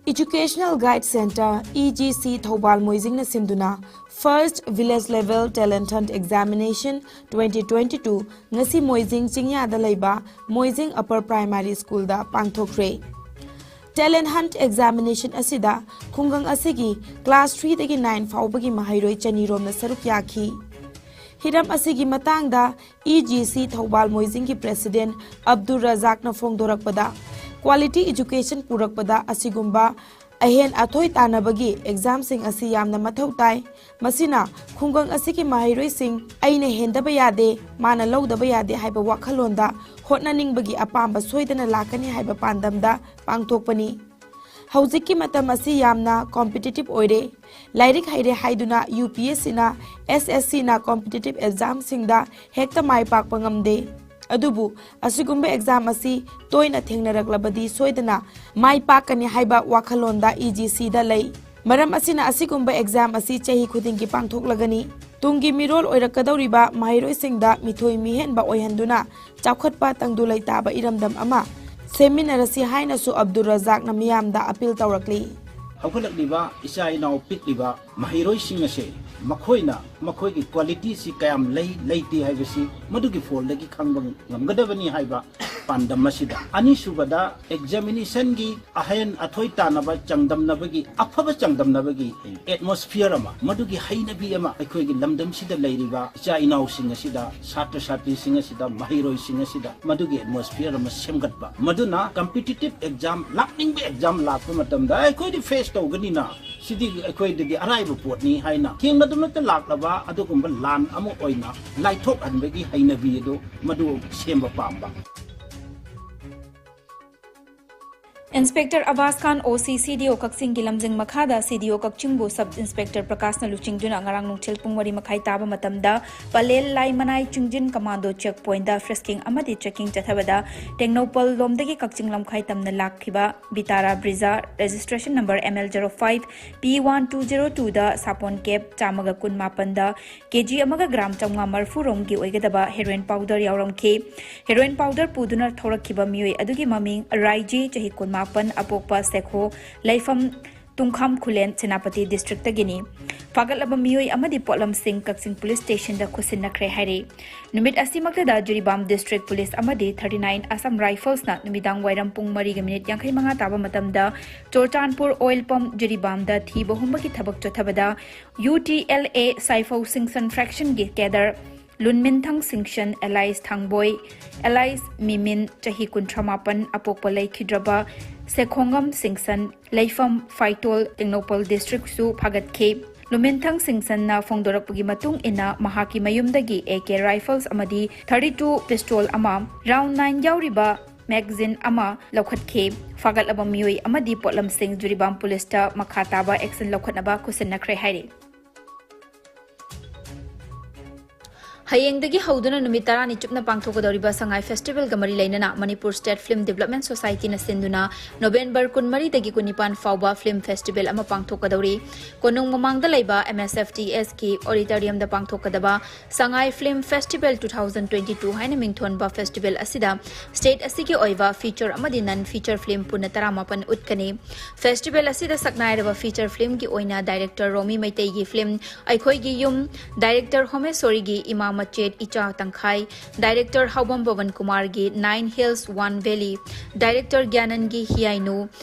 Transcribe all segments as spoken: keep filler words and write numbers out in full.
Educational Guide Center, E G C, Thoubal ꯃꯣꯏꯖꯤꯡꯅ ꯁꯤꯟꯗꯨꯅ First Village Level Talent Hunt Examination twenty twenty-two ꯉꯁꯤ ꯃꯣꯏꯖꯤꯡ ꯆꯤꯡꯌꯥꯗ ꯂꯩꯕ ꯃꯣꯏꯖꯤꯡ Upper Primary Schoolꯗ ꯄꯥꯡꯊꯣꯛꯈ꯭ꯔꯦ꯫ Talent Hunt Examination ꯑꯁꯤꯗ ꯈꯨꯡꯒꯪ ꯑꯁꯤꯒꯤ class threeꯗꯒꯤ nine ꯐꯥꯎꯕꯒꯤ ꯃꯍꯩꯔꯣꯏ ꯆꯅꯤꯔꯣꯝꯅ ꯁꯔꯨꯛ ꯌꯥꯈꯤ꯫ ꯍꯤꯔꯝ ꯑꯁꯤꯒꯤ ꯃꯇꯥꯡꯗ E G C Thoubal ꯃꯣꯏꯖꯤꯡꯒꯤ President Abdul ꯔꯖꯥꯛꯅ ꯐꯣꯡꯗꯣꯔꯛꯄꯗ, quality education ꯄꯨꯔꯛꯄꯗ ꯑꯁꯤꯒꯨꯝꯕ ꯑꯍꯦꯟ ꯑꯊꯣꯏ ꯇꯥꯟꯅꯕꯒꯤ examꯁꯤꯡ ꯑꯁꯤ ꯌꯥꯝꯅ ꯃꯊꯧ ꯇꯥꯏ꯫ ꯃꯁꯤꯅ ꯈꯨꯡꯒꯪ ꯑꯁꯤꯒꯤ ꯃꯍꯩꯔꯣꯏꯁꯤꯡ ꯑꯩꯅ ꯍꯦꯟꯗꯕ ꯌꯥꯗꯦ, ꯃꯥꯅ ꯂꯧꯗꯕ ꯌꯥꯗꯦ ꯍꯥꯏꯕ ꯋꯥꯈꯜꯂꯣꯟꯗ ꯍꯣꯠꯅꯅꯤꯡꯕꯒꯤ ꯑꯄꯥꯝꯕ ꯁꯣꯏꯗꯅ ꯂꯥꯛꯀꯅꯤ ꯍꯥꯏꯕ ꯄꯥꯟꯗꯝꯗ ꯄꯥꯡꯊꯣꯛꯄꯅꯤ꯫ ꯍꯧꯖꯤꯛꯀꯤ ꯃꯇꯝ ꯑꯁꯤ ꯌꯥꯝꯅ competitive ꯑꯣꯏꯔꯦ꯫ ꯂꯥꯏꯔꯤꯛ ꯍꯩꯔꯦ ꯍꯥꯏꯗꯨꯅ U P S Cꯅ, S S Cꯅ competitive examꯁꯤꯡꯗ ꯍꯦꯛꯇ ꯃꯥꯏ ꯄꯥꯛꯄ ꯉꯝꯗꯦ꯫ ꯑꯗꯨꯕꯨ ꯑꯁꯤꯒꯨꯝꯕ exam ꯑꯁꯤ ꯇꯣꯏꯅ ꯊꯦꯡꯅꯔꯛꯂꯕꯗꯤ ꯁꯣꯏꯗꯅ ꯃꯥꯏ ꯄꯥꯛꯀꯅꯤ ꯍꯥꯏꯕ ꯋꯥꯈꯜꯂꯣꯟꯗ E G Cꯗ ꯂꯩ꯫ ꯃꯔꯝ ꯑꯁꯤꯅ ꯑꯁꯤꯒꯨꯝꯕ exam ꯑꯁꯤ ꯆꯍꯤ ꯈꯨꯗꯤꯡꯒꯤ ꯄꯥꯡꯊꯣꯛꯂꯒꯅꯤ꯫ ꯇꯨꯡꯒꯤ ꯃꯤꯔꯣꯜ ꯑꯣꯏꯔꯛꯀꯗꯧꯔꯤꯕ ꯃꯍꯩꯔꯣꯏꯁꯤꯡꯗ ꯃꯤꯊꯣꯏ ꯃꯤꯍꯦꯟꯕ ꯑꯣꯏꯍꯟꯗꯨꯅ ꯆꯥꯎꯈꯠꯄ ꯇꯪꯗꯨ ꯂꯩꯇꯥꯕ ꯏꯔꯝꯗꯝ ꯑꯃ ꯁꯦꯝꯃꯤꯟꯅꯔꯁꯤ ꯍꯥꯏꯅꯁꯨ ꯑꯕꯗꯨꯜ ꯔꯖꯥꯛꯅ ꯃꯤꯌꯥꯝꯗ appeal ꯇꯧꯔꯛꯂꯤ꯫ ꯍꯧꯒꯠꯂꯛꯂꯤꯕ ꯏꯆꯥ ꯏꯅꯥꯎ ꯄꯤꯛꯂꯤꯕ ꯃꯍꯩꯔꯣꯏꯁꯤꯡ ꯑꯁꯦ ꯃꯈꯣꯏꯅ ꯃꯈꯣꯏꯒꯤ qualityꯁꯤ ꯀꯌꯥꯝ ꯂꯩ ꯂꯩꯇꯦ ꯍꯥꯏꯕꯁꯤ ꯃꯗꯨꯒꯤ ꯐꯣꯜꯗꯒꯤ ꯈꯪꯕ ꯉꯝꯒꯗꯕꯅꯤ ꯍꯥꯏꯕ ꯄꯥꯟꯗꯝ ꯑꯁꯤꯗ, ꯑꯅꯤꯁꯨꯕꯗ examinationꯒꯤ ꯑꯍꯦꯟ ꯑꯊꯣꯏ ꯇꯥꯟꯅꯕ ꯆꯥꯡꯗꯝꯅꯕꯒꯤ, ꯑꯐꯕ ꯆꯥꯡꯗꯝꯅꯕꯒꯤ atmosphere ꯑꯃ, ꯃꯗꯨꯒꯤ ꯍꯩꯅꯕꯤ ꯑꯃ ꯑꯩꯈꯣꯏꯒꯤ ꯂꯝꯗꯝꯁꯤꯗ ꯂꯩꯔꯤꯕ ꯏꯆꯥ ꯏꯅꯥꯎꯁꯤꯡ ꯑꯁꯤꯗ, ꯁꯥꯇ꯭ꯔ ꯁꯥꯇ꯭ꯔꯤꯁꯤꯡ ꯑꯁꯤꯗ, ꯃꯍꯩꯔꯣꯏꯁꯤꯡ ꯑꯁꯤꯗ ꯃꯗꯨꯒꯤ atmosphere ꯑꯃ ꯁꯦꯝꯒꯠꯄ꯫ ꯃꯗꯨꯅ competitive exam, ꯂꯥꯛꯅꯤꯡꯕ exam ꯂꯥꯛꯄ ꯃꯇꯝꯗ ꯑꯩꯈꯣꯏꯗꯤ face ꯇꯧꯒꯅꯤꯅ, ꯁꯤꯗꯤ ꯑꯩꯈꯣꯏꯗꯗꯤ ꯑꯔꯥꯏꯕ ꯄꯣꯠꯅꯤ ꯍꯥꯏꯅ ꯊꯦꯡꯅꯗꯨꯅꯇ ꯂꯥꯛꯂꯕ ꯑꯗꯨꯒꯨꯝꯕ ꯂꯥꯟ ꯑꯃ ꯑꯣꯏꯅ ꯂꯥꯏꯊꯣꯛꯍꯟꯕꯒꯤ ꯍꯩꯅꯕꯤ ꯑꯗꯨ ꯃꯗꯨ ꯁꯦꯝꯕ ꯄꯥꯝꯕ꯫ Inspector ꯑꯕꯥꯁ ꯈꯥꯟ, O C, C D O ꯀꯛꯆꯤꯡꯒꯤ ꯂꯝꯖꯤꯡ ꯃꯈꯥꯗ C D O ꯀꯛꯆꯤꯡꯕꯨ Sub Inspector ꯄ꯭ꯔꯀꯥꯁꯅ ꯂꯨꯆꯤꯡꯗꯨꯅ ꯉꯔꯥꯡ ꯅꯨꯡꯊꯤꯜ ꯄꯨꯡ ꯃꯔꯤ ꯃꯈꯥꯏ ꯇꯥꯕ ꯃꯇꯝꯗ ꯄꯂꯦꯜ ꯂꯥꯏꯃꯅꯥꯏ ꯆꯤꯡꯖꯤꯟ commando check pointꯗ frisking ꯑꯃꯗꯤ checking ꯆꯠꯊꯕꯗ ꯇꯦꯡꯅꯧꯄꯜ ꯂꯣꯝꯗꯒꯤ ꯀꯛꯆꯤꯡ ꯂꯝꯈꯥꯏ ꯇꯝꯅ ꯂꯥꯛꯈꯤꯕ ꯕꯤꯇꯥꯔꯥ Brezza, registration number M L zero five P one two zero twoꯗ ꯁꯥꯄꯣꯟ cap ꯆꯥꯝꯃꯒ ꯀꯨꯟ ꯃꯥꯄꯟꯗ K G ꯑꯃꯒ gram ꯆꯥꯝꯃꯉꯥ ꯃꯔꯤꯐꯨ ꯔꯣꯝꯒꯤ ꯑꯣꯏꯒꯗꯕ heroin powder ꯌꯥꯎꯔꯝꯈꯤ꯫ Heroin powder ꯄꯨꯗꯨꯅ ꯊꯧꯔꯛꯈꯤꯕ ꯃꯤꯑꯣꯏ ꯑꯗꯨꯒꯤ ꯃꯃꯤꯡ ꯔꯥꯏꯖꯤ, ꯆꯍꯤ ꯀꯨꯟꯃꯥꯄꯟ, ꯃꯥꯄꯟ, ꯑꯄꯣꯛꯄ ꯁꯦꯈꯣ, ꯂꯩꯐꯝ ꯇꯨꯡꯈꯥꯝ ꯈꯨꯂꯦꯟ, ꯁꯦꯅꯥꯄꯇꯤ ꯗꯤꯁꯇ꯭ꯔꯤꯛꯇꯒꯤꯅꯤ꯫ ꯐꯥꯒꯠꯂꯕ ꯃꯤꯑꯣꯏ ꯑꯃꯗꯤ ꯄꯣꯠꯂꯝꯁꯤꯡ ꯀꯛꯆꯤꯡ ꯄꯨꯂꯤꯁ ꯁ꯭ꯇꯦꯁꯟꯗ ꯈꯨꯠꯁꯤꯟꯅꯈ꯭ꯔꯦ ꯍꯥꯏꯔꯤ꯫ ꯅꯨꯃꯤꯠ ꯑꯁꯤꯃꯛꯇꯗ ꯖꯤꯔꯤꯕꯥꯝ ꯗꯤꯁꯇ꯭ꯔꯤꯛ ꯄꯨꯂꯤꯁ ꯑꯃꯗꯤ thirty nine Assam Riflesꯅ ꯅꯨꯃꯤꯗꯥꯡ ꯋꯥꯏꯔꯝ ꯄꯨꯡ ꯃꯔꯤꯒ ꯃꯤꯅꯤꯠ ꯌꯥꯡꯈꯩ ꯃꯉꯥ ꯇꯥꯕ ꯃꯇꯝꯗ ꯆꯨꯔꯆꯥꯟꯄꯨꯔ ꯑꯣꯏꯜ ꯄꯝꯞ ꯖꯤꯔꯤꯕꯥꯝꯗ ꯊꯤꯕ ꯍꯨꯝꯕꯒꯤ ꯊꯕꯛ ꯆꯠꯊꯕꯗ UTLA ꯁꯥꯏꯐꯧ ꯁꯤꯡꯁꯟ ꯐ꯭ꯔꯦꯛꯁꯟꯒꯤ ꯀꯦꯗꯔ ꯂꯨꯟꯃꯤꯟꯊꯪ ꯁꯤꯡꯁꯟ alias ꯊꯥꯡꯕꯣꯏ alias ꯃꯤꯃꯤꯟ, ꯆꯍꯤ ꯀꯨꯟꯊ꯭ꯔꯥ ꯃꯥꯄꯟ, ꯑꯄꯣꯛꯄ ꯂꯩꯈꯤꯗ꯭ꯔꯕ ꯁꯦꯈꯣꯡꯉꯝ ꯁꯤꯡꯁꯟ, ꯂꯩꯐꯝ ꯐꯥꯏꯇꯣꯜ, ꯇꯦꯡꯅꯧꯄꯜ ꯗꯤꯁꯇ꯭ꯔꯤꯛꯁꯨ ꯐꯥꯒꯠꯈꯤ꯫ ꯂꯨꯃꯤꯟꯊꯪ ꯁꯤꯡꯁꯟꯅ ꯐꯣꯡꯗꯣꯔꯛꯄꯒꯤ ꯃꯇꯨꯡ ꯏꯟꯅ ꯃꯍꯥꯛꯀꯤ ꯃꯌꯨꯝꯗꯒꯤ AK rifles ꯑꯃꯗꯤ thirty two pistol ꯑꯃ, round nine ꯌꯥꯎꯔꯤꯕ magazine ꯑꯃ ꯂꯧꯈꯠꯈꯤ꯫ ꯐꯥꯒꯠꯂꯕ ꯃꯤꯑꯣꯏ ꯑꯃꯗꯤ ꯄꯣꯠꯂꯝꯁꯤꯡ ꯖꯤꯔꯤꯕꯥꯝ ꯄꯨꯂꯤꯁꯇ ꯃꯈꯥ ꯇꯥꯕ action ꯂꯧꯈꯠꯅꯕ ꯈꯨꯠꯁꯤꯟꯅꯈ꯭ꯔꯦ ꯍꯥꯏꯔꯤ꯫ ꯍꯌꯦꯡꯗꯒꯤ ꯍꯧꯗꯨꯅ ꯅꯨꯃꯤꯠ ꯇꯔꯥꯅꯤ ꯆꯨꯞꯅ ꯄꯥꯡꯊꯣꯛꯀꯗꯧꯔꯤꯕ ꯁꯉꯥꯏ ꯐꯦꯁꯇꯤꯚꯦꯜꯒ ꯃꯔꯤ ꯂꯩꯅꯅ ꯃꯅꯤꯄꯨꯔ ꯁ꯭ꯇꯦꯠ ꯐꯤꯜꯝ ꯗꯤꯕꯦꯂꯞꯃꯦꯟ ꯁꯣꯁꯥꯏꯇꯤꯅ ꯁꯤꯟꯗꯨꯅ ꯅꯣꯕꯦꯝꯕꯔ ꯀꯨꯟꯃꯔꯤꯗꯒꯤ ꯀꯨꯟꯅꯤꯄꯥꯟ ꯐꯥꯎꯕ ꯐꯤꯜꯝ ꯐꯦꯁꯇꯤꯚꯦꯜ ꯑꯃ ꯄꯥꯡꯊꯣꯛꯀꯗꯧꯔꯤ꯫ ꯀꯣꯅꯨꯡ ꯃꯃꯥꯡꯗ ꯂꯩꯕ MSFTSꯀꯤ auditoriumꯗ ꯄꯥꯡꯊꯣꯛꯀꯗꯕ Sangai film festival two thousand twenty two ꯍꯥꯏꯅ ꯃꯤꯡꯊꯣꯟꯕ ꯐꯦꯁꯇꯤꯚꯦꯜ ꯑꯁꯤꯗ ꯁ꯭ꯇꯦꯠ ꯑꯁꯤꯒꯤ ꯑꯣꯏꯕ ꯐꯤꯆꯔ ꯑꯃꯗꯤ ꯅꯟ ꯐꯤꯆꯔ ꯐꯤꯜꯝ ꯄꯨꯟꯅ ꯇꯔꯥꯃꯥꯄꯟ ꯎꯠꯀꯅꯤ꯫ ꯐꯦꯁꯇꯤꯚꯦꯜ ꯑꯁꯤꯗ ꯁꯛꯅꯥꯏꯔꯕ ꯐꯤꯆꯔ ꯐꯤꯜꯝꯒꯤ ꯑꯣꯏꯅ ꯗꯥꯏꯔꯦꯛꯇꯔ ꯔꯣꯃꯤ ꯃꯩꯇꯩꯒꯤ ꯐꯤꯜꯝ ꯑꯩꯈꯣꯏꯒꯤ ꯌꯨꯝ, ꯗꯥꯏꯔꯦꯛꯇꯔ ꯍꯣꯃꯦꯁꯣꯔꯤꯒꯤ ꯏꯃꯥ ꯃꯆꯦꯠ ꯏꯆꯥ ꯇꯪꯈꯥꯏ, ꯗꯥꯏꯔꯦꯛꯇꯔ ꯍꯥꯎꯕꯝ ꯄꯋꯟ ꯀꯨꯃꯥꯔꯒꯤ Nine Hills One Valley, director ꯒ꯭ꯌꯥꯅꯟꯒꯤ ꯍꯤꯌꯥꯏꯅꯨ,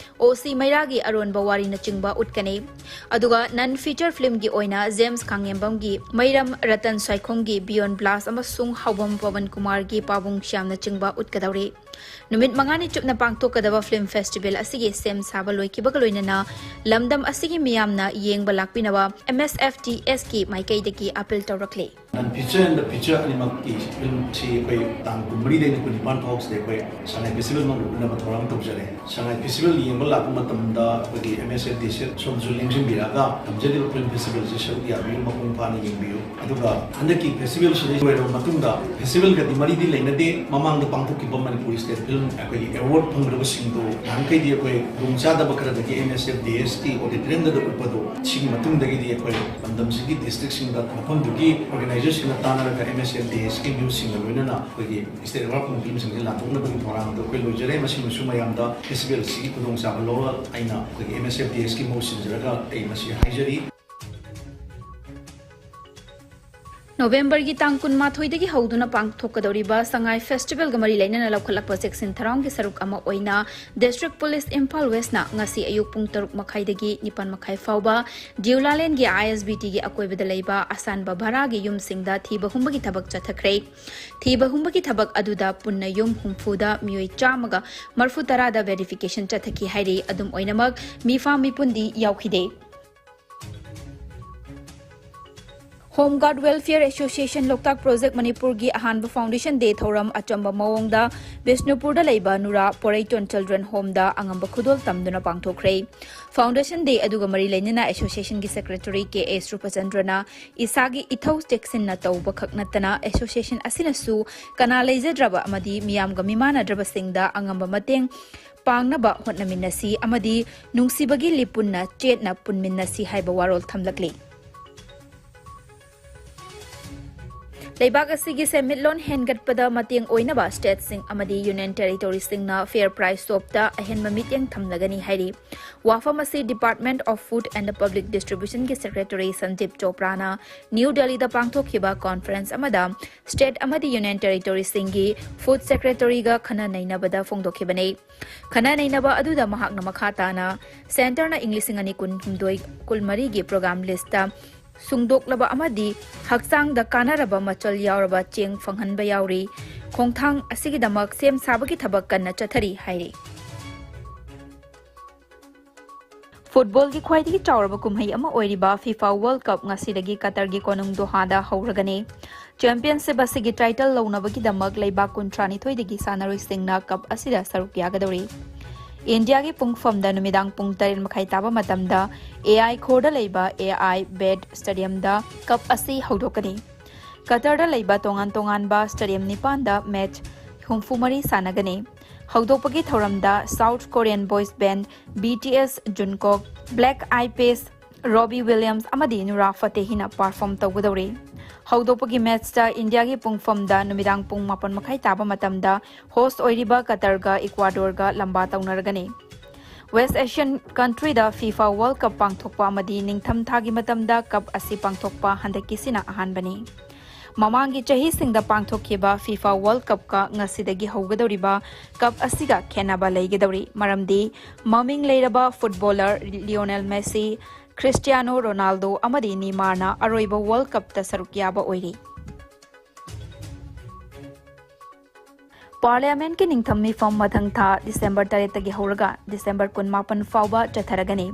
OC ꯃꯩꯔꯥꯒꯤ ꯑꯔꯣꯟꯕ ꯋꯥꯔꯤꯅꯆꯤꯡꯕ ꯎꯠꯀꯅꯤ꯫ ꯑꯗꯨꯒ ꯅꯟ ꯐꯤꯆꯔ ꯐꯤꯜꯝꯒꯤ ꯑꯣꯏꯅ ꯖꯦꯝꯁ ꯈꯥꯡꯉꯦꯝꯕꯝꯒꯤ ꯃꯩꯔꯝ, ꯔꯇꯟ ꯁ꯭ꯋꯥꯏꯈꯣꯝꯒꯤ Beyond Blast ꯑꯃꯁꯨꯡ ꯍꯥꯎꯕꯝ ꯄꯋꯟ ꯀꯨꯃꯥꯔꯒꯤ ꯄꯥꯕꯨꯡ ꯁ꯭ꯌꯥꯝꯅꯆꯤꯡꯕ ꯎꯠꯀꯗꯧꯔꯤ꯫ ꯅꯨꯃꯤꯠ ꯃꯉꯥꯅꯤ ꯆꯨꯞꯅ ꯄꯥꯡꯊꯣꯛꯀꯗꯕ ꯐꯤꯜꯝ ꯐꯦꯁꯇꯤꯚꯦꯜ ꯑꯁꯤꯒꯤ ꯁꯦꯝ ꯁꯥꯕ ꯂꯣꯏꯈꯤꯕꯒ ꯂꯣꯏꯅꯅ ꯂꯝꯗꯝ ꯑꯁꯤꯒꯤ ꯃꯤꯌꯥꯝꯅ ꯌꯦꯡꯕ ꯂꯥꯛꯄꯤꯅꯕ MSFTSꯀꯤ ꯃꯥꯏꯀꯩꯗꯒꯤ ꯑꯥꯄꯤꯜ ꯇꯧꯔꯛꯂꯤ꯫ Non feature and the feature ꯑꯅꯤꯃꯛꯀꯤ ꯐꯤꯜꯝꯁꯤ ꯑꯩꯈꯣꯏ ꯇꯥꯡ ꯀꯨꯟꯃꯔꯤꯗꯒꯤ ꯀꯨꯟꯅꯤꯄꯥꯟ ꯐꯥꯎꯁꯤꯗ ꯑꯩꯈꯣꯏ ꯁꯉꯥꯏ ꯐꯦꯁꯇꯤꯚꯦꯜ ꯃꯅꯨꯡꯗ ꯎꯠꯅꯕ ꯊꯧꯔꯥꯡ ꯇꯧꯖꯔꯦ꯫ ꯁꯉꯥꯏ ꯐꯦꯁꯇꯤꯚꯦꯜ ꯌꯦꯡꯕ ꯂꯥꯛꯄ ꯃꯇꯝꯗ ꯑꯩꯈꯣꯏꯒꯤ MSFTS ꯁꯣꯝꯁꯨ ꯂꯦꯡꯁꯤꯟꯕꯤꯔꯛꯑꯒ ꯇꯝꯖꯔꯤꯕ ꯐꯤꯜꯝ ꯐꯦꯁꯇꯤꯚꯦꯜꯁꯤ ꯁꯔꯨꯛ ꯌꯥꯕꯤꯌꯨ, ꯃꯄꯨꯡ ꯐꯥꯅ ꯌꯦꯡꯕꯤꯌꯨ꯫ ꯑꯗꯨꯒ ꯍꯟꯗꯛꯀꯤ ꯐꯦꯁꯇꯤꯚꯦꯜꯁꯤꯗ ꯂꯣꯏꯔꯕ ꯃꯇꯨꯡꯗ ꯐꯦꯁꯇꯤꯚꯦꯜꯒꯗꯤ ꯃꯔꯤꯗꯤ ꯂꯩꯅꯗꯦ, ꯃꯃꯥꯡꯗ ꯄꯥꯡꯊꯣꯛꯈꯤꯕ ꯃꯅꯤꯄꯨꯔꯤ ꯁ꯭ꯇꯦꯠ ꯐꯤꯜꯝ ꯑꯩꯈꯣꯏꯒꯤ ꯑꯦꯋꯥꯔꯗ ꯐꯪꯈ꯭ꯔꯕꯁꯤꯡꯗꯣ ꯅꯍꯥꯟꯈꯩꯗꯤ ꯑꯩꯈꯣꯏ ꯈꯨꯗꯣꯡꯆꯥꯗꯕ ꯈꯔꯗꯒꯤ ꯑꯦꯝ ꯑꯦꯁ ꯑꯦꯐ ꯗꯤ ꯑꯦꯁꯀꯤ ꯑꯣꯗꯤꯇꯣꯔꯤꯌꯝꯗ ꯎꯠꯄꯗꯣ ꯁꯤꯒꯤ ꯃꯇꯨꯡꯗꯒꯤꯗꯤ ꯑꯩꯈꯣꯏ ꯂꯝꯗꯝꯁꯤꯒꯤ ꯗꯤꯁꯇ꯭ꯔꯤꯛꯁꯤꯡꯗ ꯃꯐꯝꯗꯨꯒꯤ ꯑꯣꯔꯒꯅꯥꯏꯖꯔꯁꯤꯡꯒ ꯇꯥꯟꯅꯔꯒ ꯑꯦꯝ ꯑꯦꯁ ꯑꯦꯐ ꯗꯤ ꯑꯦꯁꯀꯤ ꯌꯨꯠꯁꯤꯡꯒ ꯂꯣꯏꯅꯅ ꯑꯩꯈꯣꯏꯒꯤ ꯁ꯭ꯇꯦꯠ ꯑꯦꯋꯥꯔꯗ ꯐꯪꯕ ꯐꯤꯜꯝꯁꯤꯡꯁꯦ ꯂꯥꯟꯊꯣꯛꯅꯕꯒꯤ ꯊꯧꯔꯥꯡ ꯑꯗꯣ ꯑꯩꯈꯣꯏ ꯂꯣꯏꯖꯔꯦ꯫ ꯃꯁꯤꯃꯁꯨ ꯃꯌꯥꯝꯗ ꯐꯦꯁꯇꯤꯚꯦꯜꯁꯤꯒꯤ ꯈꯨꯗꯣꯡꯆꯥꯕ ꯂꯧꯔꯒ ꯑꯩꯅ ꯑꯩꯈꯣꯏꯒꯤ ꯑꯦꯝ ꯑꯦꯁ ꯑꯦꯐ ꯗꯤ ꯑꯦꯁꯀꯤ ꯃꯍꯨꯠ ꯁꯤꯟꯖꯔꯒ ꯑꯩ ꯃꯁꯤ ꯍꯥꯏꯖꯔꯤ꯫ ꯅꯣꯕꯦꯝꯕꯔꯒꯤ ꯇꯥꯡ ꯀꯨꯟꯃꯥꯊꯣꯏꯗꯒꯤ ꯍꯧꯗꯨꯅ ꯄꯥꯡꯊꯣꯛꯀꯗꯧꯔꯤꯕ ꯁꯉꯥꯏ ꯐꯦꯁꯇꯤꯚꯦꯜꯒ ꯃꯔꯤ ꯂꯩꯅꯅ ꯂꯧꯈꯠꯂꯛꯄ ꯆꯦꯛꯁꯤꯟ ꯊꯧꯔꯥꯡꯒꯤ ꯁꯔꯨꯛ ꯑꯃ ꯑꯣꯏꯅ ꯗꯤꯁꯇ꯭ꯔꯤꯛ ꯄꯨꯂꯤꯁ ꯏꯝꯐꯥꯜ ꯋꯦꯁꯅ ꯉꯁꯤ ꯑꯌꯨꯛ ꯄꯨꯡ ꯇꯔꯨꯛ ꯃꯈꯥꯏꯗꯒꯤ ꯅꯤꯄꯥꯟ ꯃꯈꯥꯏ ꯐꯥꯎꯕ ꯗꯤꯎꯂꯥꯂꯦꯟꯒꯤ ꯑꯥꯏ ꯑꯦꯁ ꯕꯤ ꯇꯤꯒꯤ ꯑꯀꯣꯏꯕꯗ ꯂꯩꯕ ꯑꯁꯥꯟꯕ ꯚꯔꯥꯒꯤ ꯌꯨꯝꯁꯤꯡꯗ ꯊꯤꯕ ꯍꯨꯝꯕꯒꯤ ꯊꯕꯛ ꯆꯠꯊꯈ꯭ꯔꯦ꯫ ꯊꯤꯕ ꯍꯨꯝꯕꯒꯤ ꯊꯕꯛ ꯑꯗꯨꯗ ꯄꯨꯟꯅ ꯌꯨꯝ ꯍꯨꯝꯐꯨꯗ ꯃꯤꯑꯣꯏ ꯆꯥꯝꯃꯒ ꯃꯔꯐꯨ ꯇꯔꯥꯗ ꯚꯦꯔꯤꯐꯤꯀꯦꯁꯟ ꯆꯠꯊꯈꯤ ꯍꯥꯏꯔꯤ꯫ ꯑꯗꯨꯝ ꯑꯣꯏꯅꯃꯛ ꯃꯤꯐꯥ ꯃꯤꯄꯨꯟꯗꯤ ꯌꯥꯎꯈꯤꯗꯦ꯫ ꯍꯣꯝ ꯒꯥꯔꯗ ꯋꯦꯜꯐꯤꯌꯔ ꯑꯦꯁꯣꯁꯤꯌꯦꯁꯟ ꯂꯣꯛꯇꯥꯛ ꯄ꯭ꯔꯣꯖꯦꯛ ꯃꯅꯤꯄꯨꯔꯒꯤ ꯑꯍꯥꯟꯕ ꯐꯥꯎꯟꯗꯦꯁꯟ ꯗꯦ ꯊꯧꯔꯝ ꯑꯆꯝꯕ ꯃꯑꯣꯡꯗ ꯕꯤꯁꯅꯨꯄꯨꯔꯗ ꯂꯩꯕ ꯅꯨꯔꯥ ꯄꯣꯔꯩꯇꯣꯟ ꯆꯤꯜꯗ꯭ꯔꯦꯟ ꯍꯣꯝꯗ ꯑꯉꯝꯕ ꯈꯨꯗꯣꯜ ꯇꯝꯗꯨꯅ ꯄꯥꯡꯊꯣꯛꯈ꯭ꯔꯦ꯫ ꯐꯥꯎꯟꯗꯦꯁꯟ ꯗꯦ ꯑꯗꯨꯒ ꯃꯔꯤ ꯂꯩꯅꯅ ꯑꯦꯁꯣꯁꯤꯌꯦꯁꯟꯒꯤ ꯁꯦꯀ꯭ꯔꯦꯇꯔꯤ ꯀꯦ ꯑꯦꯁ ꯔꯨꯄꯆꯟꯗ꯭ꯔꯅ ꯏꯁꯥꯒꯤ ꯏꯊꯧ ꯆꯦꯛꯁꯤꯟꯅ ꯇꯧꯕ ꯈꯛ ꯅꯠꯇꯅ ꯑꯦꯁꯣꯁꯤꯌꯦꯁꯟ ꯑꯁꯤꯅꯁꯨ ꯀꯅꯥ ꯂꯩꯖꯗ꯭ꯔꯕ ꯑꯃꯗꯤ ꯃꯤꯌꯥꯝꯒ ꯃꯤꯃꯥꯟꯅꯗ꯭ꯔꯕꯁꯤꯡꯗ ꯑꯉꯝꯕ ꯃꯇꯦꯡ ꯄꯥꯡꯅꯕ ꯍꯣꯠꯅꯃꯤꯟꯅꯁꯤ ꯑꯃꯗꯤ ꯅꯨꯡꯁꯤꯕꯒꯤ ꯂꯤꯄꯨꯟꯅ ꯆꯦꯠꯅ ꯄꯨꯟꯃꯤꯟꯅꯁꯤ ꯍꯥꯏꯕ ꯋꯥꯔꯣꯜ ꯊꯝꯂꯛꯂꯤ꯫ ꯂꯩꯕꯥꯛ ꯑꯁꯤꯒꯤ ꯁꯦꯟꯃꯤꯠꯂꯣꯟ ꯍꯦꯟꯒꯠꯄꯗ ꯃꯇꯦꯡ ꯑꯣꯏꯅꯕ ꯁ꯭ꯇꯦꯠꯁꯤꯡ ꯑꯃꯗꯤ ꯌꯨꯅꯤꯌꯟ ꯇꯦꯔꯤꯇꯣꯔꯤꯁꯤꯡꯅ ꯐꯤꯌꯔ ꯄ꯭ꯔꯥꯏꯁ ꯁꯣꯞꯇ ꯑꯍꯦꯟꯕ ꯃꯤꯠꯌꯦꯡ ꯊꯝꯂꯒꯅꯤ ꯍꯥꯏꯔꯤ꯫ ꯋꯥꯐꯝ ꯑꯁꯤ department of food and public ꯗꯤꯁꯇ꯭ꯔꯤꯕ꯭ꯌꯨꯁꯟꯒꯤ ꯁꯦꯀ꯭ꯔꯦꯇꯔꯤ ꯁꯟꯖꯤꯞ ꯆꯣꯄ꯭ꯔꯥꯅ ꯅ꯭ꯌꯨ ꯗꯦꯜꯂꯤꯗ ꯄꯥꯡꯊꯣꯛꯈꯤꯕ ꯀꯣꯟꯐꯔꯦꯟꯁ ꯑꯃꯗ ꯁ꯭ꯇꯦꯠ ꯑꯃꯗꯤ ꯌꯨꯅꯤꯌꯟ ꯇꯦꯔꯤꯇꯣꯔꯤꯁꯤꯡꯒꯤ ꯐꯨꯗ ꯁꯦꯀ꯭ꯔꯦꯇꯔꯤꯒ ꯈꯟꯅ ꯅꯩꯅꯕꯗ ꯐꯣꯡꯗꯣꯛꯈꯤꯕꯅꯤ꯫ ꯈꯟꯅ ꯅꯩꯅꯕ ꯑꯗꯨꯗ ꯃꯍꯥꯛꯅ ꯃꯈꯥ ꯇꯥꯅ ꯁꯦꯟꯇꯔꯅ ꯏꯪ ꯂꯤꯁꯤꯡ ꯑꯅꯤ ꯀꯨꯟꯍꯨꯝꯗꯣꯏ ꯀꯨꯟꯃꯔꯤꯒꯤ ꯄ꯭ꯔꯣꯒ꯭ꯔꯥꯝ ꯂꯤꯁꯇ ꯁꯨꯡꯗꯣꯛꯂꯕ ꯑꯃꯗꯤ ꯍꯛꯆꯥꯡꯗ ꯀꯥꯟꯅꯔꯕ ꯃꯆꯜ ꯌꯥꯎꯔꯕ ꯆꯦꯡ ꯐꯪꯍꯟꯕ ꯌꯥꯎꯔꯤ꯫ ꯈꯣꯡꯊꯥꯡ ꯑꯁꯤꯒꯤꯗꯃꯛ ꯁꯦꯝ ꯁꯥꯕꯒꯤ ꯊꯕꯛ ꯀꯟꯅ ꯆꯠꯊꯔꯤ ꯍꯥꯏꯔꯤ꯫ ꯐꯨꯠꯕꯣꯜꯒꯤ ꯈ꯭ꯋꯥꯏꯗꯒꯤ ꯆꯥꯎꯔꯕ ꯀꯨꯝꯍꯩ ꯑꯃ ꯑꯣꯏꯔꯤꯕ ꯐꯤꯐꯥ ꯋꯥꯔꯜꯗ ꯀꯞ ꯉꯁꯤꯗꯒꯤ ꯀꯇꯔꯒꯤ ꯀꯣꯅꯨꯡ ꯗꯣꯍꯥꯗ ꯍꯧꯔꯒꯅꯤ꯫ ꯆꯦꯝꯄꯤꯌꯟꯁꯤꯞ ꯑꯁꯤꯒꯤ ꯇꯥꯏꯇꯜ ꯂꯧꯅꯕꯒꯤꯗꯃꯛ ꯂꯩꯕꯥꯛ ꯀꯨꯟꯊ꯭ꯔꯥꯅꯤꯊꯣꯏꯗꯒꯤ ꯁꯥꯟꯅꯔꯣꯏꯁꯤꯡꯅ ꯀꯞ ꯑꯁꯤꯗ ꯁꯔꯨꯛ ꯌꯥꯒꯗꯧꯔꯤ꯫ ꯏꯟꯗꯤꯌꯥꯒꯤ ꯄꯨꯡꯐꯝꯗ ꯅꯨꯃꯤꯗꯥꯡ ꯄꯨꯡ ꯇꯔꯦꯠ ꯃꯈꯥꯏ ꯇꯥꯕ ꯃꯇꯝꯗ ꯑꯦ ꯑꯥꯏ ꯈꯣꯔꯗ ꯂꯩꯕ ꯑꯦ ꯑꯥꯏ ꯕꯦꯠ ꯁ꯭ꯇꯦꯗꯤꯌꯝꯗ ꯀꯞ ꯑꯁꯤ ꯍꯧꯗꯣꯛꯀꯅꯤ꯫ ꯀꯇꯔꯗ ꯂꯩꯕ ꯇꯣꯉꯥꯟ ꯇꯣꯉꯥꯟꯕ ꯁ꯭ꯇꯦꯗꯤꯌꯝ ꯅꯤꯄꯥꯟꯗ ꯃꯦꯆ ꯍꯨꯝꯐꯨ ꯃꯔꯤ ꯁꯥꯟꯅꯒꯅꯤ꯫ ꯍꯧꯗꯣꯛꯄꯒꯤ ꯊꯧꯔꯝꯗ South Korean boys band BTS, Jungkook, Black Eyed Peas, Robbie Williams ꯑꯃꯗꯤ Nura Fatehiꯅ perform ꯇꯧꯒꯗꯧꯔꯤ꯫ ꯍꯧꯗꯣꯛꯄꯒꯤ matchꯇ ꯏꯟꯗꯤꯌꯥꯒꯤ ꯄꯨꯡꯐꯝꯗ ꯅꯨꯃꯤꯗꯥꯡ ꯄꯨꯡ ꯃꯥꯄꯟ ꯃꯈꯥꯏ ꯇꯥꯕ ꯃꯇꯝꯗ host ꯑꯣꯏꯔꯤꯕ ꯀꯇꯔꯒ ꯏꯀ꯭ꯋꯥꯗꯣꯔꯒ ꯂꯝꯕꯥ ꯇꯧꯅꯔꯒꯅꯤ꯫ West Asian countryꯗ FIFA World Cup ꯄꯥꯡꯊꯣꯛꯄ ꯑꯃꯗꯤ ꯅꯤꯡꯊꯝ ꯊꯥꯒꯤ ꯃꯇꯝꯗ cup ꯑꯁꯤ ꯄꯥꯡꯊꯣꯛꯄ ꯍꯟꯗꯛꯀꯤꯁꯤꯅ ꯑꯍꯥꯟꯕꯅꯤ꯫ ꯃꯃꯥꯡꯒꯤ ꯆꯍꯤꯁꯤꯡꯗ ꯄꯥꯡꯊꯣꯛꯈꯤꯕ FIFA World Cupꯀ ꯉꯁꯤꯗꯒꯤ ꯍꯧꯒꯗꯧꯔꯤꯕ cup ꯑꯁꯤꯒ ꯈꯦꯠꯅꯕ ꯂꯩꯒꯗꯧꯔꯤ, ꯃꯔꯝꯗꯤ ꯃꯃꯤꯡ ꯂꯩꯔꯕ footballer Lionel Messi, Cristiano Ronaldo ꯑꯃꯗꯤ Neymarꯅ ꯑꯔꯣꯏꯕ World Cupꯇ ꯁꯔꯨꯛ ꯌꯥꯕ ꯑꯣꯏꯔꯤ꯫ Parliamentꯀꯤ ꯅꯤꯡꯊꯝ ꯃꯤꯐꯝ ꯃꯊꯪ ꯊꯥ December ꯇꯔꯦꯠꯇꯒꯤ ꯍꯧꯔꯒ December ꯀꯨꯟꯃꯥꯄꯟ ꯐꯥꯎꯕ ꯆꯠꯊꯔꯒꯅꯤ꯫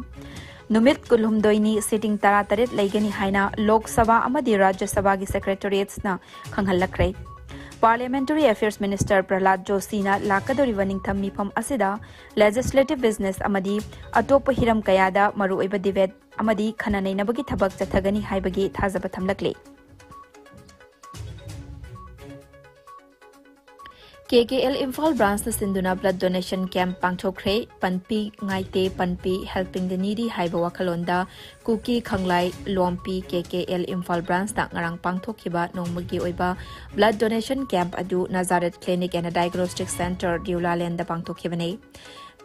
ꯅꯨꯃꯤꯠ ꯀꯨꯟꯍꯨꯝꯗꯣꯏꯅꯤ, sitting ꯇꯔꯥꯇꯔꯦꯠ ꯂꯩꯒꯅꯤ ꯍꯥꯏꯅ ꯂꯣꯛ ꯁꯚꯥ ꯑꯃꯗꯤ ꯔꯥꯖ꯭ꯌ ꯁꯚꯥꯒꯤ secretariatsꯅ ꯈꯪꯍꯜꯂꯛꯈ꯭ꯔꯦ꯫ Parliamentary Affairs Minister ꯄ꯭ꯔꯍꯂꯥꯗ ꯖꯣꯁꯤꯅ ꯂꯥꯛꯀꯗꯧꯔꯤꯕ ꯅꯤꯡꯊꯝ ꯃꯤꯐꯝ ꯑꯁꯤꯗ legislative business ꯑꯃꯗꯤ ꯑꯇꯣꯞꯄ ꯍꯤꯔꯝ ꯀꯌꯥꯗ ꯃꯔꯨꯑꯣꯏꯕ debate ꯑꯃꯗꯤ ꯈꯟꯅ ꯅꯩꯅꯕꯒꯤ ꯊꯕꯛ ꯆꯠꯊꯒꯅꯤ ꯍꯥꯏꯕꯒꯤ ꯊꯥꯖꯕ ꯊꯝꯂꯛꯂꯤ꯫ KKL ꯏꯝꯐꯥꯜ branchꯅ ꯁꯤꯟꯗꯨꯅ blood donation camp ꯄꯥꯡꯊꯣꯛꯈ꯭ꯔꯦ꯫ ꯄꯟꯄꯤ ꯉꯥꯏꯇꯦ, ꯄꯟꯄꯤ helping the needy ꯍꯥꯏꯕ ꯋꯥꯈꯜꯂꯣꯟꯗ ꯀꯨꯀꯤ ꯈꯪꯂꯥꯏ ꯂꯨꯋꯥꯡꯄꯤ KKL ꯏꯝꯐꯥꯜ branchꯅ ꯉꯔꯥꯡ ꯄꯥꯡꯊꯣꯛꯈꯤꯕ ꯅꯣꯡꯃꯒꯤ ꯑꯣꯏꯕ blood donation camp ꯑꯗꯨ Nazareth Clinic and Diagnostic Centre, ꯗꯤꯎꯂꯥꯂꯦꯟꯗ ꯄꯥꯡꯊꯣꯛꯈꯤꯕꯅꯤ꯫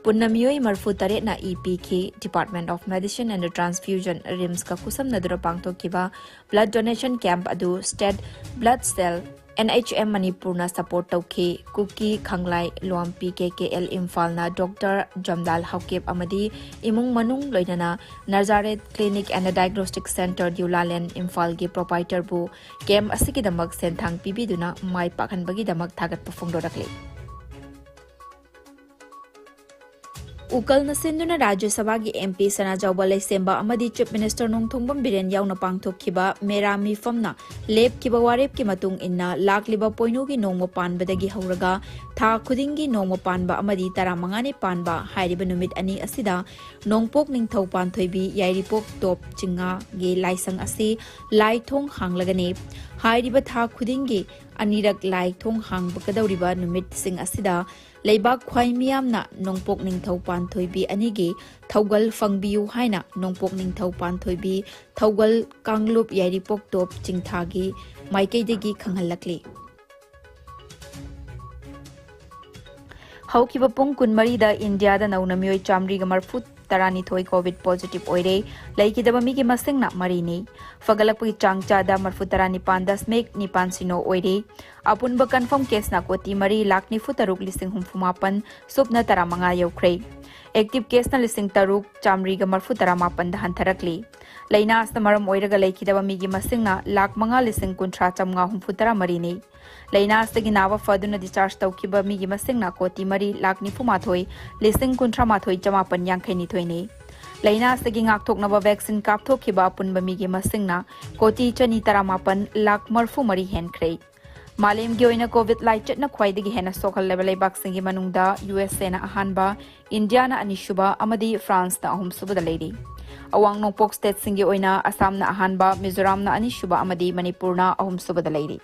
ꯄꯨꯟꯅ ꯃꯤꯑꯣꯏ ꯃꯔꯤꯐꯨ ꯇꯔꯦꯠꯅ ꯏ ꯄꯤꯈꯤ꯫ Department of Medicine and Transfusion, RIMSꯀ ꯈꯨꯠꯁꯝꯅꯗꯨꯅ ꯄꯥꯡꯊꯣꯛꯈꯤꯕ blood donation camp ꯑꯗꯨ State Blood Cell, NHM ꯃꯅꯤꯄꯨꯔꯅ support ꯇꯧꯈꯤ꯫ ꯀꯨꯀꯤ ꯈꯪꯂꯥꯏ ꯂꯨꯋꯥꯡꯄꯤ KKL ꯏꯝꯐꯥꯜꯅ Doctor ꯖꯝꯗꯥꯜ ꯍꯥꯎꯀꯤꯞ ꯑꯃꯗꯤ ꯏꯃꯨꯡ ꯃꯅꯨꯡ, ꯂꯣꯏꯅꯅ Nazareth Clinic and Diagnostic Centre, ꯗꯤꯎꯂꯥꯂꯦꯟ, ꯏꯝꯐꯥꯜꯒꯤ proprietorꯕꯨ camp ꯑꯁꯤꯒꯤꯗꯃꯛ ꯁꯦꯟꯊꯥꯡ ꯄꯤꯕꯤꯗꯨꯅ ꯃꯥꯏ ꯄꯥꯛꯍꯟꯕꯒꯤꯗꯃꯛ ꯊꯥꯒꯠꯄ ꯐꯣꯡꯗꯣꯔꯛꯂꯤ꯫ ꯎꯀꯜꯅ ꯁꯤꯟꯗꯨꯅ ꯔꯥꯖ꯭ꯌ ꯁꯚꯥꯒꯤ MP ꯁꯅꯥꯖꯥꯎꯕ ꯂꯩꯁꯦꯝꯕ ꯑꯃꯗꯤ Chief Minister ꯅꯣꯡꯊꯣꯝꯕꯝ ꯕꯤꯔꯦꯟ ꯌꯥꯎꯅ ꯄꯥꯡꯊꯣꯛꯈꯤꯕ ꯃꯦꯔꯥ ꯃꯤꯐꯝꯅ ꯂꯦꯞꯈꯤꯕ ꯋꯥꯔꯦꯞꯀꯤ ꯃꯇꯨꯡ ꯏꯟꯅ ꯂꯥꯛꯂꯤꯕ ꯄꯣꯏꯅꯨꯒꯤ ꯅꯣꯡꯃ ꯄꯥꯟꯕꯗꯒꯤ ꯍꯧꯔꯒ ꯊꯥ ꯈꯨꯗꯤꯡꯒꯤ ꯅꯣꯡꯃ ꯄꯥꯟꯕ ꯑꯃꯗꯤ ꯇꯔꯥꯃꯉꯥꯅꯤ ꯄꯥꯟꯕ ꯍꯥꯏꯔꯤꯕ ꯅꯨꯃꯤꯠ ꯑꯅꯤ ꯑꯁꯤꯗ ꯅꯣꯡꯄꯣꯛ ꯅꯤꯡꯊꯧ ꯄꯥꯟꯊꯣꯏꯕꯤ ꯌꯥꯏꯔꯤꯄꯣꯛ ꯇꯣꯞ ꯆꯤꯡꯉꯥꯒꯤ ꯂꯥꯏꯁꯪ ꯑꯁꯤ ꯂꯥꯏ ꯊꯣꯡ ꯍꯥꯡꯂꯒꯅꯤ꯫ ꯍꯥꯏꯔꯤꯕ ꯊꯥ ꯈꯨꯗꯤꯡꯒꯤ ꯑꯅꯤꯔꯛ ꯂꯥꯏ ꯊꯣꯡ ꯍꯥꯡꯕꯒꯗꯧꯔꯤꯕ ꯅꯨꯃꯤꯠꯁꯤꯡ ꯑꯁꯤꯗ ꯂꯩꯕꯥꯛ ꯈ꯭ꯋꯥꯏ ꯃꯤꯌꯥꯝꯅ ꯅꯣꯡꯄꯣꯛ ꯅꯤꯡꯊꯧ ꯄꯥꯟꯊꯣꯏꯕꯤ ꯑꯅꯤꯒꯤ ꯊꯧꯒꯜ ꯐꯪꯕꯤꯌꯨ ꯍꯥꯏꯅ ꯅꯣꯡꯄꯣꯛ ꯅꯤꯡꯊꯧ ꯄꯥꯟꯊꯣꯏꯕꯤ ꯊꯧꯒꯜ ꯀꯥꯡꯂꯨꯞ ꯌꯥꯏꯔꯤꯄꯣꯛ ꯇꯣꯞ ꯆꯤꯡꯊꯥꯒꯤ ꯃꯥꯏꯀꯩꯗꯒꯤ ꯈꯪꯍꯜꯂꯛꯂꯤ꯫ ꯍꯧꯈꯤꯕ ꯄꯨꯡ ꯀꯨꯟꯃꯔꯤꯗ ꯏꯟꯗꯤꯌꯥꯗ ꯅꯧꯅ ꯃꯤꯑꯣꯏ ꯆꯥꯃꯔꯤꯒ ꯃꯔꯐꯨ ꯇꯔꯥꯅꯤꯊꯣꯏ COVID positive ꯑꯣꯏꯔꯦ꯫ ꯂꯩꯈꯤꯗꯕ ꯃꯤꯒꯤ ꯃꯁꯤꯡꯅ ꯃꯔꯤꯅꯤ꯫ ꯐꯒꯠꯂꯛꯄꯒꯤ ꯆꯥꯡ ꯆꯥꯗ ꯃꯔꯐꯨ ꯇꯔꯥ ꯅꯤꯄꯥꯟ ꯗꯁꯃꯤꯛ ꯅꯤꯄꯥꯟ ꯁꯤꯅꯣ ꯑꯣꯏꯔꯦ꯫ ꯑꯄꯨꯟꯕ confirm caseꯅ ꯀꯣꯇꯤ ꯃꯔꯤ ꯂꯥꯛ ꯅꯤꯐꯨ ꯇꯔꯨꯛ ꯂꯤꯁꯤꯡ ꯍꯨꯝꯐꯨ ꯃꯥꯄꯟ ꯁꯨꯞꯅ ꯇꯔꯥꯃꯉꯥ ꯌꯧꯈ꯭ꯔꯦ꯫ Active caseꯅ ꯂꯤꯁꯤꯡ ꯇꯔꯨꯛ ꯆꯥꯃꯔꯤꯒ ꯃꯔꯐꯨ ꯇꯔꯥ ꯃꯥꯄꯟꯗ ꯍꯟꯊꯔꯛꯂꯤ꯫ ꯂꯩꯅꯥ ꯑꯁꯤꯅ ꯃꯔꯝ ꯑꯣꯏꯔꯒ ꯂꯩꯈꯤꯗꯕ ꯃꯤꯒꯤ ꯃꯁꯤꯡꯅ ꯂꯥꯛ ꯃꯉꯥ ꯂꯤꯁꯤꯡ ꯀꯨꯟꯊ꯭ꯔꯥ ꯆꯥꯝꯃꯉꯥ ꯍꯨꯝꯐꯨ ꯇꯔꯥ ꯃꯔꯤꯅꯤ꯫ ꯂꯩꯅꯥ ꯑꯁꯤꯗꯒꯤ ꯅꯥꯕ ꯐꯗꯨꯅ discharge ꯇꯧꯈꯤꯕ ꯃꯤꯒꯤ ꯃꯁꯤꯡꯅ ꯀꯣꯇꯤ ꯃꯔꯤ ꯂꯥꯛ ꯅꯤꯐꯨ ꯃꯥꯊꯣꯏ ꯂꯤꯁꯤꯡ ꯀꯨꯟꯊ꯭ꯔꯥ ꯃꯥꯊꯣꯏ ꯆꯃꯥꯄꯟ ꯌꯥꯡꯈꯩ ꯅꯤꯊꯣꯏꯅꯤ꯫ ꯂꯩꯅꯥ ꯑꯁꯤꯗꯒꯤ ꯉꯥꯛꯊꯣꯛꯅꯕ vaccine ꯀꯥꯞꯊꯣꯛꯈꯤꯕ ꯑꯄꯨꯟꯕ ꯃꯤꯒꯤ ꯃꯁꯤꯡꯅ ꯀꯣꯇꯤ ꯆꯅꯤ ꯇꯔꯥꯃꯥꯄꯟ ꯂꯥꯛ ꯃꯔꯐꯨ ꯃꯔꯤ ꯍꯦꯟꯈ꯭ꯔꯦ꯫ ꯃꯥꯂꯦꯝꯒꯤ ꯑꯣꯏꯅ COVID ꯂꯥꯏꯆꯠꯅ ꯈ꯭ꯋꯥꯏꯗꯒꯤ ꯍꯦꯟꯅ ꯁꯣꯛꯍꯜꯂꯕ ꯂꯩꯕꯥꯛꯁꯤꯡꯒꯤ ꯃꯅꯨꯡꯗ USAꯅ ꯑꯍꯥꯟꯕ, ꯏꯟꯗꯤꯌꯥꯅ ꯑꯅꯤꯁꯨꯕ ꯑꯃꯗꯤ ꯐ꯭ꯔꯥꯟꯁꯅ ꯑꯍꯨꯝꯁꯨꯕꯗ ꯂꯩꯔꯤ꯫ ꯑꯋꯥꯡ ꯅꯣꯡꯄꯣꯛ stateꯁꯤꯡꯒꯤ ꯑꯣꯏꯅ ꯑꯁꯥꯝꯅ ꯑꯍꯥꯟꯕ, ꯃꯤꯖꯣꯔꯥꯝꯅ ꯑꯅꯤꯁꯨꯕ ꯑꯃꯗꯤ ꯃꯅꯤꯄꯨꯔꯅ ꯑꯍꯨꯝꯁꯨꯕꯗ ꯂꯩꯔꯤ꯫